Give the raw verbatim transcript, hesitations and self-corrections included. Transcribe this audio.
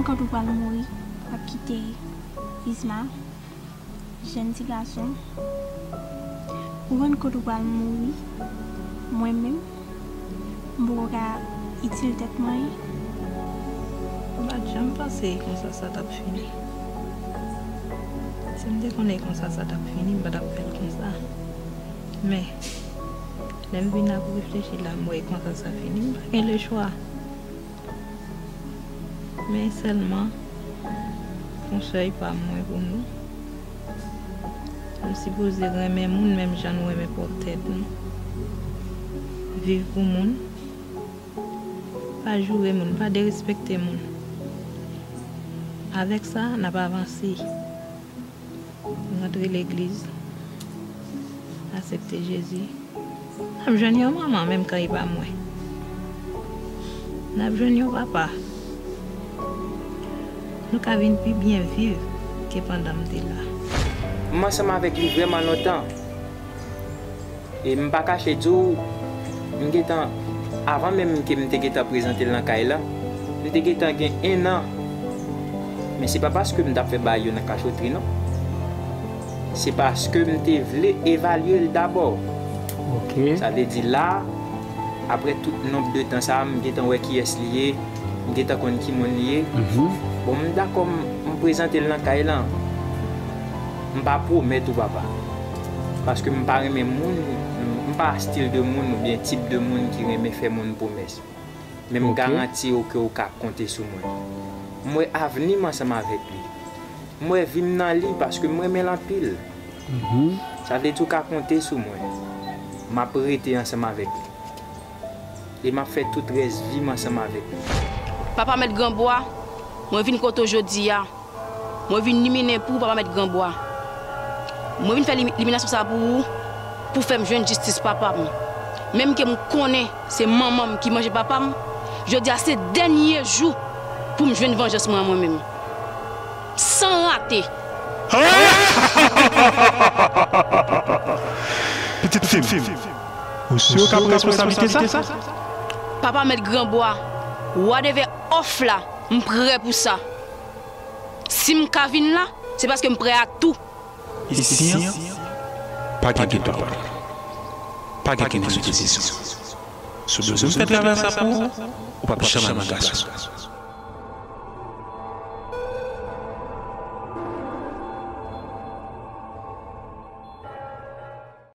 Kòd ou pral mouri, w ap kite Isma, jèn ti gason. Ou rann kòd ou pral mouri, mwen menm, m poko ka itil tèt mwen. M pa t janm panse e konsa sa t ap fini. Si m te konnen e konsa sa t ap fini, m pa t ap fè l konsa. Men, lè m vin ap reflechi la, m wè e konsa sa fini, m pa gen lechwa. Men sèlman, fon chèy pa mwen pou nou. Nou sipoze renmen moun menm jan nou renmen pwòp tèt nou. Viv pou moun. Pa joure moun, pa derespekte moun. Avèk sa, n ap avanse. Rantre legliz, aksepte Jezi. N ap jwenn yon manman menm kan e pa mwen. N ap jwenn yon papa. Nou ka vin pi byen viv ke pandan m te la. M ansanm avèk li vrèman lontan. E m pa kache di w, m gentan, avan menm ke m te gentan prezante l nan kay la, m te gentan gen en an. Men se pa paske m t ap fè bagay yo nan kachotri, non. Se paske m te vle evalye l dabò. Ok. Sa vle di la, apre tout nonb de tan sa a, m gentan wè kiyès li ye, m gentan konn ki moun li ye. Mhm. Bon, m dakò m, m prezante l nan kay lan. M pa pwomèt ou papa. Paske m pa renmen moun, m pa stil de moun oubyen tip de moun ki renmen fè moun pwomès. Men m Ok. garanti w ke w ka konte sou mwen. M wè avni m ansanm avèk li. M wè vi m nan li paske m renmen l anpil. Mhm. Sa vle di w ka konte sou mwen. M ap rete ansanm avèk li. E m ap fè tout rès vi m ansanm avèk li. Papa Mèt Granbwa, mwen vin kote w jodi a. Mwen vin liminen pou ou, Papa Mèt Granbwa. Mwen vin fè limi-, liminasyon sa pou ou, pou fè m jwenn jistis papa m. Menm ke m konnen se manman m ki manje papa m, jodi a se dènye jou pou m jwenn vanjans mwen an mwen menm. San rate. Pitit fi m, ou si w ka pran responsablite sa? Papa Mèt Granbwa, whatever off la, m prè pou sa. Si m ka vin la, se paske m prè a tou. Isi an, pa gen gèt papa. Pa gen kenbe sou desizyon. Si w bezwen m fè travay sa pou ou, ou p ap janm al nan gason.